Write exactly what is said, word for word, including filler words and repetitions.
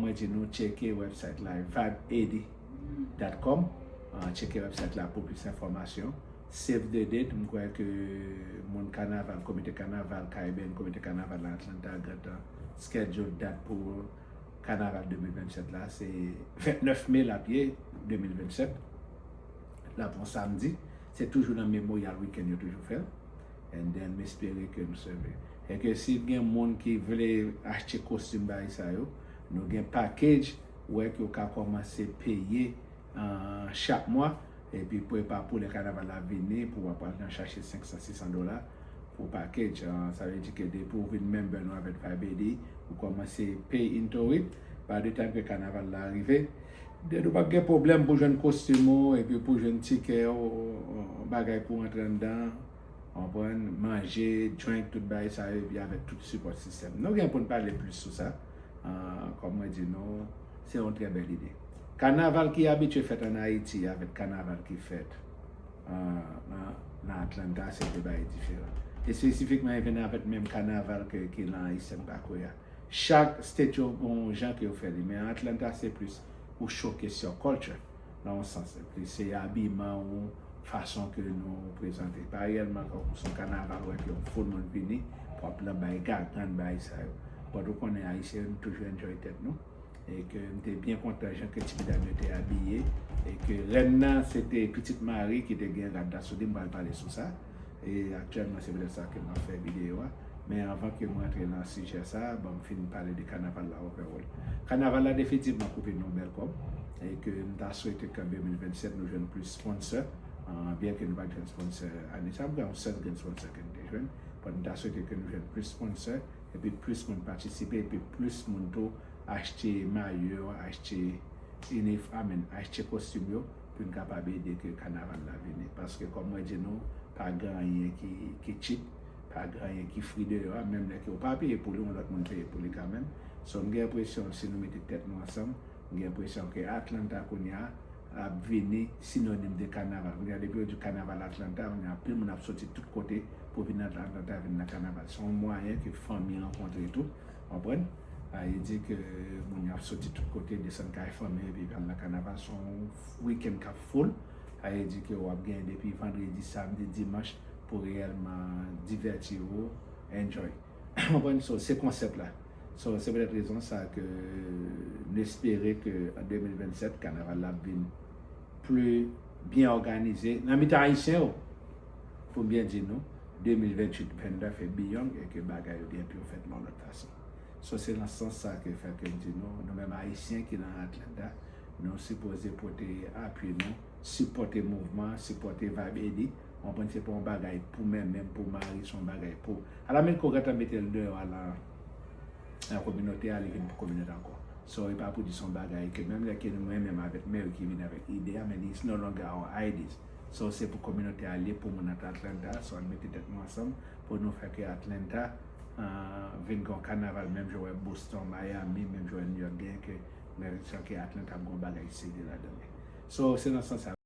Mwen di nou tcheke website la, vibe eighty dot com. Ah, tcheke website la pou plis enfòmasyon. Save the date, m kwè ke moun kanaval, komite kanaval Caribbean, komite kanaval Atlanta gentan schedule dat pou kanaval de mil vennsenk la, se vennèf me l ap ye, de mil vennsenk. L ap yon samdi, se toujou nan Memorial Weekend yo toujou fè l. And then, m espere ke nou save. E ke si gen moun ki vle achte kostim bagay sa yo, nou gen package, ou wè ke w ka kòmanse peye ah, chak mwa, epi prepa pou lè kanaval la vini, pou w ap al nan chache senk san, sis san dola pou package. Ah, sa vle di ke depi w vin member nou avèk Vibe eighty, ou kòmanse pay into it, by the time ke kanaval la rive, then ou p ap gen pwoblèm pou jwenn kostim ou, epi pou jwenn tikè ou, bagay pou antre anndan, konprann, manje, drink, tout bagay sa yo, epi avèk tout support system. Nou gen pou n pale plis sou sa. Ah, kòm mwen di nou, se yon trè bèl ide. Kanaval ki abitye fèt ann Ayiti avèk kanaval ki fèt ah, nan, nan Atlanta, se de bagay diferan. Espesifikman, even avèk menm kanaval ke, ki lan Eastern Parkway a. Chak state yo gon jan ke yo fè li, men Atlanta se plis ou showcase your culture, nan yon sans. Epi se abiman ou, fason ke nou prezante. Pa reyèlman kankou se yon kanaval, ou wè ke yon foul moun vini, pou ap lan bay gagann, bay sa yo. But ou konnen Ayisyen, nou toujou enjoy tèt nou. E ke m te byen kontan jan ke ti medam yo te abiye. E ke rèn nan, se te pitit mari ki te gen rad la sou li, m pral pale sou sa. E aktyèlman, se poutèt sa ke m ap fè videyo a. Men anvan ke m rantre nan sijè sa, ban m fin pale de kanaval la overall. Kanaval la definitivman koupe nou bèl kòb. E ke m ta swete ke an de mil vennsenk, nou jwenn plis sponsor. Ah, byen ke nou pa t jwenn sponsor ane sa, m gen yon sèl grenn sponsor ke n te jwenn. But m ta swete ke nou jwenn plis sponsor, epi plis moun patisipe, epi plis moun tou achte mayo yo, achte inif-, I mean, achte kostim yo, pou n kapab ede ke kanaval la vini. Paske, kòm mwen di nou, pa gen anyen ki, ki cheap, pa gen anyen ki fri deyò a, menm lè ke ou pa peye pou li, yon lòt moun peye pou li kanmenm. So, m gen enpresyon, si nou mete tèt nou ansanm, m gen enpresyon ke Atlanta kounye a ap vini sinonim de kanaval. Kounye a, depi yo di kanaval Atlanta, kounye a, anpil moun ap soti tout kote pou vin nan Atlanta, vin nan kanaval. Se yon mwayen ke fanmi rankontre tou, konprann? A, e di ke moun yo ap soti tout kote, desann kay fanmi yo, epi al nan kanaval. Se yon weekend k ap full. A, e di ke w ap gen depi vandredi, samdi, dimanch pou reyèlman divèti w, enjoy. Konprann? So, se konsèp la. So, se petèt rezon sa ke n espere ke an de mil vennsenk, kanaval la ap vin pli byen òganize nan mitan Ayisyen yo. Pou m byen di nou, de mil venntuit, vennèf e beyond, e ke bagay yo gen pou yo fèt nan yon lòt fason. So, se nan sans sa ke fè ke m di nou, nou menm Ayisyen ki nan Atlanta, nou sipoze pote apui nou, sipòte mouvman, sipòte Vibe eighty. Konprann, se pa yon bagay pou mè menm, pou mari, se yon bagay pou. Alamilko gentan mete l deyò a la, nan kominote a, li vin pou kominote ankò. So, e pa pou di se yon bagay ke menm lè ke nou, mwen menm avèk Mary ki vin avèk ide a, men it's no longer our ideas. So, se pou kominote a li ye, pou moun nan Atlanta. So, ann mete tèt nou ansanm pou nou fè ke Atlanta ah, vin gen yon kanaval, menm jan w wè Boston, Miami, menm jan w wè New York gen, ke mwen santi ke Atlanta ap gen yon bagay serye ladan li. So, se nan sans sa.